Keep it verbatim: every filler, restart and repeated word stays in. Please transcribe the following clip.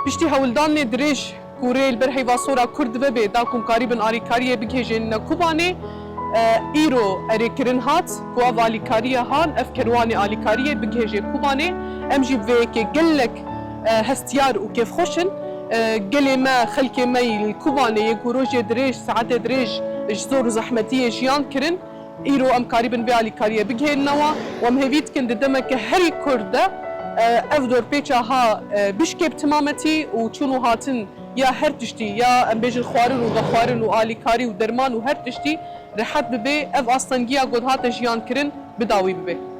Piştî hewldanê dirêj ku rê li ber heyva sor a Kurd vebe da ku em karîbin alîkariyê bigihêjin Kobanê, e, îro erêkirin hat ku ev alîkariya han, ev kerwanê alîkariyê bigihêje Kobanê. Em jî bi vê yekê gelek, e, hestiyar û kêfxweş in. E, gelê me, xelkê me yî li Kobanê yê ku rojê dirêj, saetê dirêj ji zor û zehmetiyê jiyan kirin, îro em karîbin vê alîkariyê bigihênine wan. Û em hêvî dikin di demeke herî kurt de, e, ev dorpêça ha, e, bişkê bi timametî û çûn û hatin ya her tiştî, ya em bêjin xwarin û vexwarin û alîkarî û derman û her tiştî rehet bibe, ev astengiya ku hate jiyan kirin bi dawî bibe.